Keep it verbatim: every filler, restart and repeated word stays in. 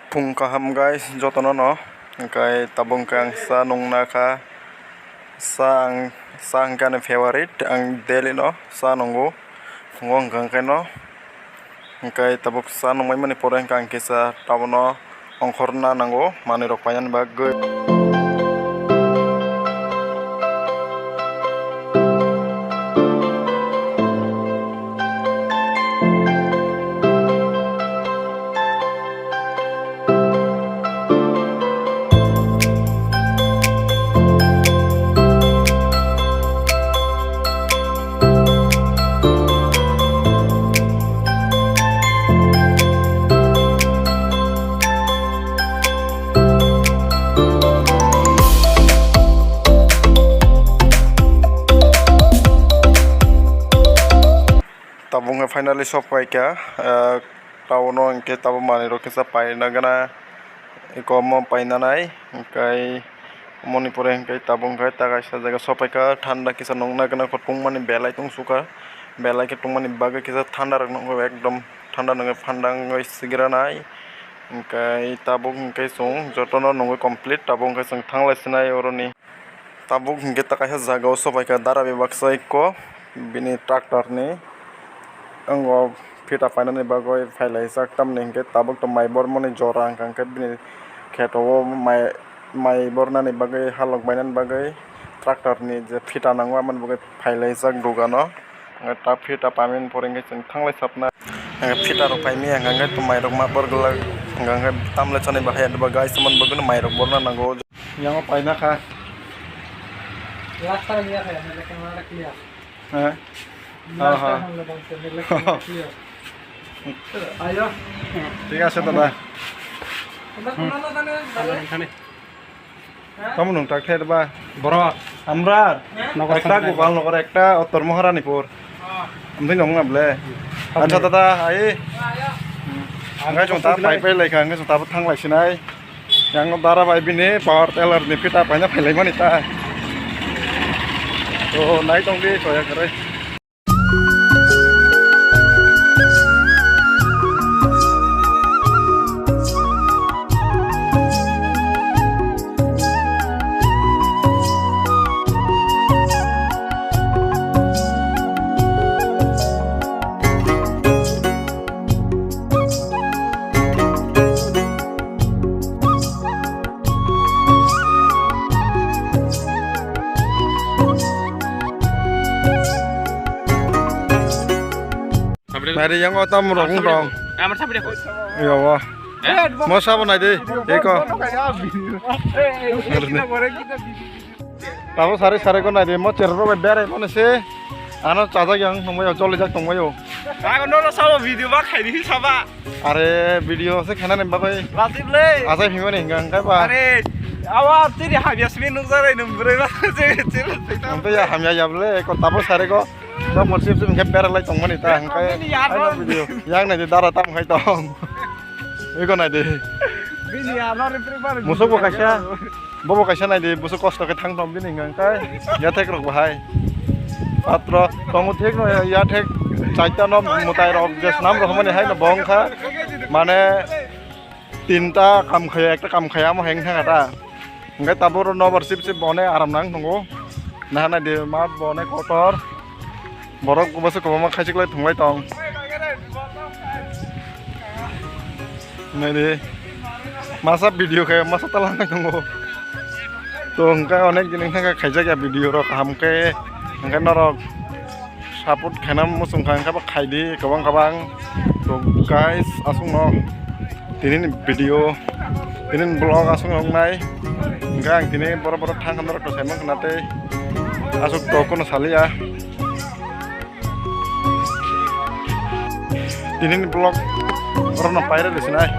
Phung kaham guys, jotono no. Hwnkhe tabuk hwnkhe ang sa nungna kha. Sa ang, sa hwnkhe ani favorite, ang daily no sa nungo. Phungo hwnkhe hwnkhe no. Hwnkhe tabuk sa nungmani pore hwnkhe ang kisa tabukno ongkhorna nango, manwi rok painani bagwi. Tabuk wngkha finally sop paikha, ah, town o hwnkhe tabuk manwi rok kisa paina gana, eko omo paina nai, hwnkhe omoni pore hwnkhe tabuk hwnkhe ta kaisa jaga sop paikha, thanda kisa nukna gana kho tungmani belai tungsukha, belai khe tungmani bagwi kisa thanda rok nukgo ekdom thanda nungwi phanda wngwi sigra nai, hwnkhe tabuk hwnkhe chwng jotono nungwi complete tabuk hwnkhe chwng thanglai sinai oroni. Tabuk hwnkhe ta kaisa jaga o sopaikha dara bebaksa ikko bini tractor ni. Wngo phita painani bagwi phailaijak, tamni hwnkhe tabuk to mai bormani jora wngkha, hwnkhe bini kheto o mai, mai bornani bagwi halok bainani bagwi tractor ni je phita nango aboni bagwi phailaijak dogano. Ta phita paimani pore hwnkhe chwng thanglai sapna. Phita rok paimaya hwnkhe to mai rok ma bor glak, hwnkhe tamle chani bahai adba guys, aboni bagwi no mai rok borna nango. Yang o paina kha. Last time ya kha, ya, lekin mara clear. Ha? Last Ha, ha. time hum log se lekin mara clear. Ayo. Thik ase dada. Tamo nung tak ther ba? Boro. Amrar. Nokor ekta Samsonai. Gopal nokor, ekta Uttor Maharanipur. Amtwi nong na ble. Acha dada, ai. Ang Ang chong ta pai pai lai kha, ang chong ta thang lai sinai. Yang dara bai bini power tiller ni phita paina phai lai mani ta. To nai tong di, to ya kare. Mari yang otam rong rong. Amar sabri ko. Iya wah. Eh? Mo sabo nai de. Eko. Tabo sari sari ko nai de. Mo cherro bai berai mo se. Ano chajak yang tongbayo, jolijak tongbayo. Ako no sabo video ba khaini saba. Are video se khana nem bagoi. Lasip le. Asai phimani hinga hingkai ba. Are awa tiri habya simi nukjarai nung bwrwi ba. Ang to ya hamya ya ble ko tabo sare ko. Ba mo sip sip hingke berai lai tongmani ta hingkai. Bini yar Ai no no. Video. Yang nai de dara tam khai tong. Eko nai de. Bini yar no re pre ba. Musuk bo kaisa. Bobo kaisa nai di, busu kosto khe thang tong bini hwnka hwnkhe yathek rok bahai. Patro tongo thek no yathek chaita no mwtai rok je swnam rok mani hai no bo wngkha. Mane tinta kam khaya, ekta kam khaya amo heng thang ta. Hwnkhe tabuk nobar sip sip bone aram nang tongo. Naha nai di ma bone kotor. Borok bwswk kwbangma khaichik lai thwng lai tong. Naidi, masa video khe masa talang tongo. To hwnkhe onek din wngkha khaijak ya video rok kaham khe, hwnkhe norok support khaina muchung kha hwnkhe bo khaidi kwbang kwbang. To guys, aswkno. Tini ni video, tini ni vlog aswk wngnai. Hwnkhe ang tini borok borok thang khe norok to saimang khna tei aswk to kono saliya. Tini ni vlog oro no paira de sinai.